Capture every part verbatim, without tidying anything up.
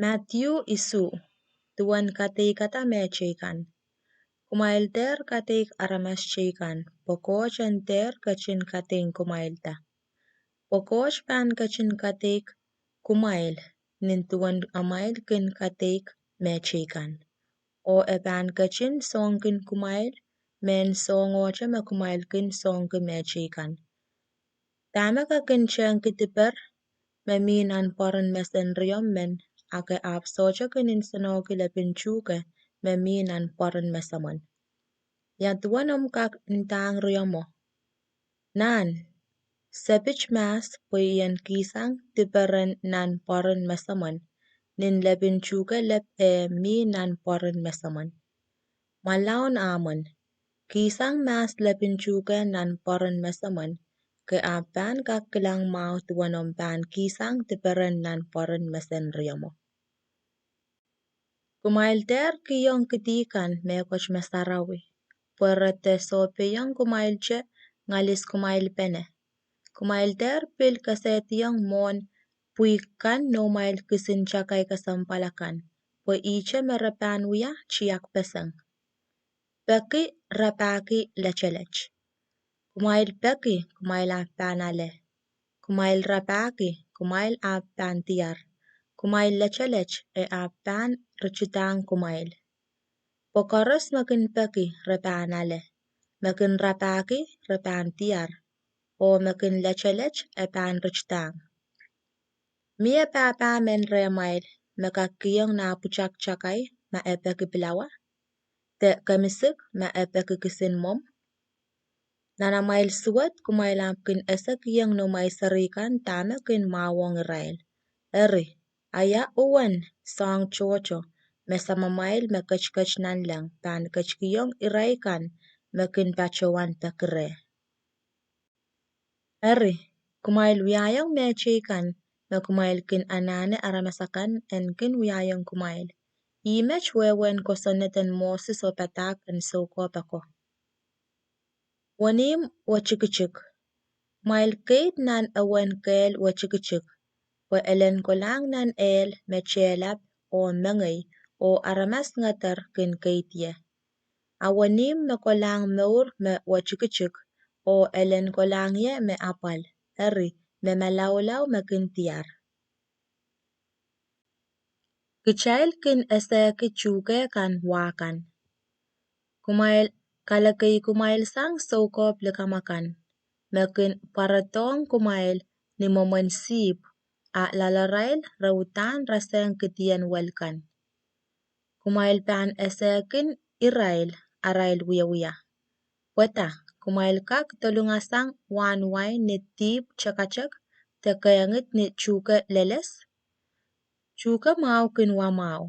Madiu isuh. Duwen kadeikada mehteikan. Kumwail dehr kadeik aramas teikan, pwe Koht en dehr ketin kadeingkumwailda. Pwe Koht pahn ketin kadeik kumwail nin duwen amwail kin kadeik mehteikan. Oh e pahn ketin soangkin kumwail mehn soangohte me kumwail kin soangki mehteikan. Dahme ke kin tengki diper me mi nan pwoaren mesen riomw men, a ke ahpw sohte kin nsenohki lepin tuhke me mi nan pwoaren mesemwen? Ia duwen omw kak ndahng riomwo, Nan, sepit mahs pwe I en kihsang diperen nan pwoaren mesemwen, nin lepin tuhke lep eh mi nan pwoaren mesemwen? Mwalaun amwen, kihsang mahs lepin tuhke nan pwoaren mesemwen, ke ahpw pahn kak kilang mwahu duwen omw pahn kihsang diperen nan pwoaren mesen riomwo. Kumwail dehr kihong kidi kan mehkot me sarawi, pwe re de sohpeiong kumwail te ngalis kumwailpene. Kumwail dehr pil kesehdiong mwohn pwihk kan noumwail kisin takai kesempwal akan, pwe ihte me re pahn wia tiakpeseng. Peki, rapahki, letelet. Kumwail peki, kumwail ahpw pahn ale. Kumwail rapahki, kumwail ahpw pahn diar. Kumwail letelet, e ahpw pahn ritidahng kumwail. Pwe koaros me kin peki re pahn ale, me kin rapahki re pahn diar, oh me kin letelet e pahn ritidahng. Mie pahpa men rehmwail me kak kihong nah pwutak takai ma e peki pilawa, de kemisik ma e peki kisin mwomw? Nan amwail suwed kumwail ahpw kin ese kihong noumwail seri kan dahme kin mwahuwong irail. Eri, a ia uwen soahng tohto me Samamwail me ketiket nanleng pahn ketikihong irail kan me kin patohwan peki reh? Eri, kumwail wiahiong mehteikan me kumwail kin anahne aramas akan en kin wiahiong kumwail. Ih met wehwehn kosonned en Moses oh padahk en soukohp ako. Wenihmw wetikitik. Kumwail keid nan ewen kehl wetikitik, pwe elen kolahng nan ehl me tehlap oh mengei, oh aramas ngeder kin keid ie. A wenihmw me kolahng mour me wetikitik, oh elen kolahng ie me apwal, eri, me malaulau me kin diar. Kitail kin esehki tuhke kan wa kan. Kumwail kalekeikumwailsang soukohp likamw akan, me kin pwarodohng kumwail ni mwomwen sihpw, a loalarail re uhdahn rasehng kidien wel kan. Kumwail pahn esehkin irail arail wiewia. Pwehda, kumwail kak dolungasang wahn wain ni dihpw tekatek, de kehngid ni tuhke leles? Tuhke mwahu kin wa mwahu,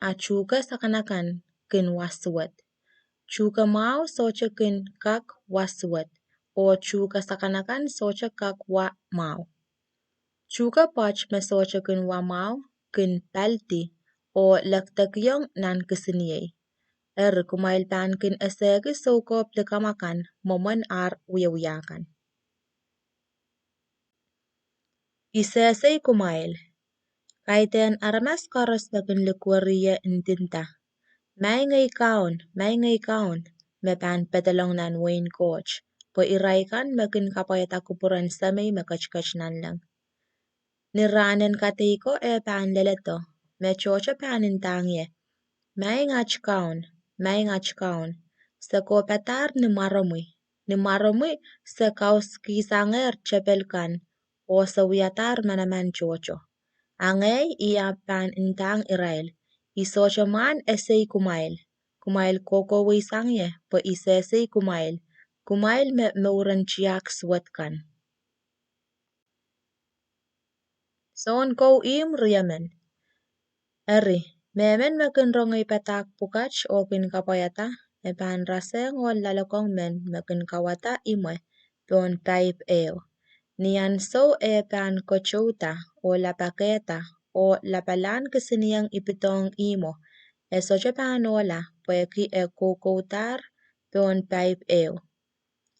a tuhke sakanakan kin wa suwed. Tuhke mwahu sohte kin kak wa suwed, oh tuhke sakanakan sohte kak wa mwahu. Tuhke pwoat me sohte kin wa mwahu kin paldi, oh lekdekiong nan kisiniei. Eri, kumwail pahn kin esehki soukohp likamw akan mwomwen ar wiewia kan. I sehsei kumwail. Kaidehn aramas koaros me kin likweri ie ndinda, Maing ei Kaun, maing ei Kaun, me pahn pedolong nan wehin Koht, pwe irail kan me kin kapwaiada kupwuren Semei me ketiket nanleng. Ni rahnen kadeiko e pahn leledo, me tohto pahn ndahng ie, Maing at Kaun, maing at Kaun, se kohpadahr ni mwaromwi, ni mwaromwi se kauskihsangehr tepel kan, oh se wiadahr manaman tohto. A ngehi I ahpw pahn ndahng irail, I sohte mwahn esei kumwail. Kumwail kohkohweisang ie, pwe I sehsei kumwail, kumwail me mouren tiahk suwed kan. Sounkou imw riemen. Eri, mehmen me kin rongei padahk pwukat oh kin kapwaiada, e pahn rasehng ohl loalokong men me kin kauwada imwe pohn paip ehu. Ni ansou e pahn ketouda oh lapakehda oh lapalahn kisinieng ipidohng ihmwo, e sohte pahn ohla pwehki e koukoudahr pohn paip ehu.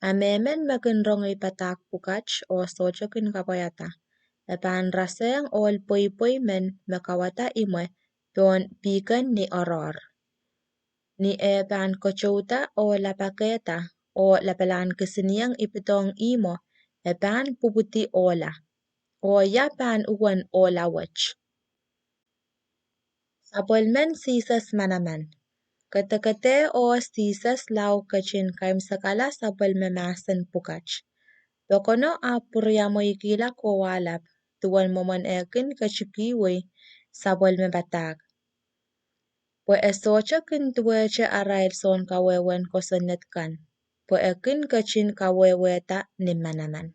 A mehmen me kin rongei padahk pwukat oh sohte kin kapwaiada, E pahn rasehng ohl pweipwei men me kawada imwe pohn pihken ni oaroahr. Ni eh pahn kotouda oh lapakehda oh lapalahn kisinieng ipwidong ihmwo, e pahn pwupwudi ohla. Oh ia pahn uwen ohla wet? Sapwellimen Sises Manaman. Kedekedeo Sises lao ketin kaimwisekala sapwellime mahsen pwukat. Pokono ahpw pwuriamweikihla kowahlap, duwen mwomwen eh kin ketikihwei sapwellime padahk. Pwe e sohte kin duwehte arail sounkawehwehn kosonned kan, pwe e kin ketin kawehwehda ni manaman.